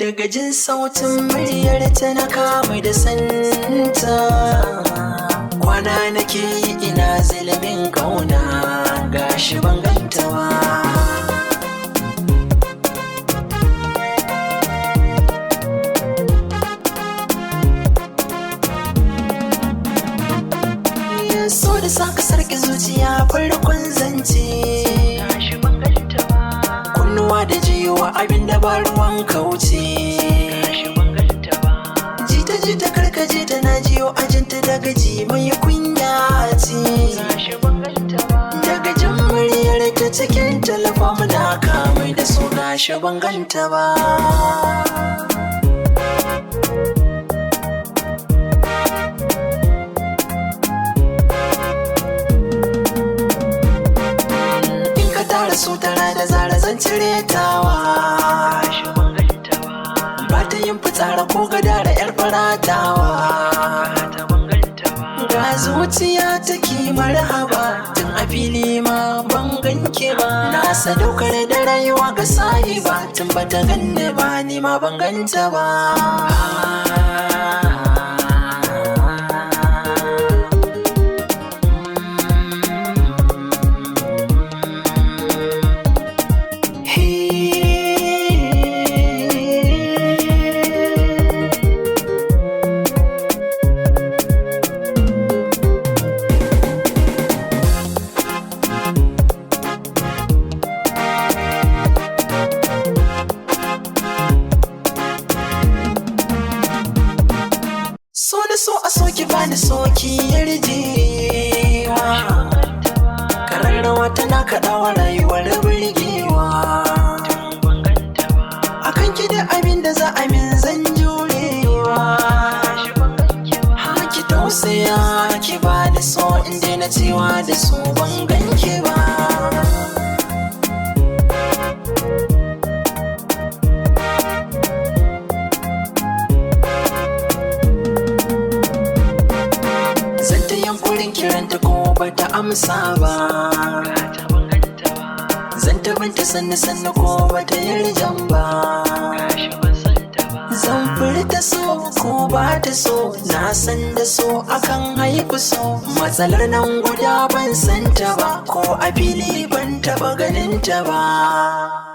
Daga jin sautin muryar ta na kama da santa. Kwana nake yi ina zilimin kauna, gashi ban ganta ba. So da saka sarki zuciya farkon zance, kunnuwa da jiwa abinda ba ruwan kauce. Jita jita karkaje ta na jiyo ajinta daga ji mai kunya ce. Daga jin muryar ta cikin talafa muna kamai da su, gashi ban ganta ba. In ka tara su tara da zara zan cire tawa. Ba ta yin fitsara ko gadara yar faratawa. Ga zuciya take marhaba tun a fili ma ban ganke ba. Na sadaukar da rayuwa ga sahiba tun ba ta ganni ba, ni ma ban ganta ba. So na so a soki bani soki yarjewa. Kararrawa tana kaɗawa rayuwar birgewa. Akan ki da abin da za a min zan jurewa. Haki tausaya ki bani so in daina cewa da su ban ganki ba. Zan ta yankurin kiranta ko bata amsa ba. Zan ta binta sannu sannu ko bata yarjan ba. Zan furta so ko ba ta so, na san da so akan haifu so. Matsalar nan guda ban san ta ba, ko a fili ban taba ganin ta ba.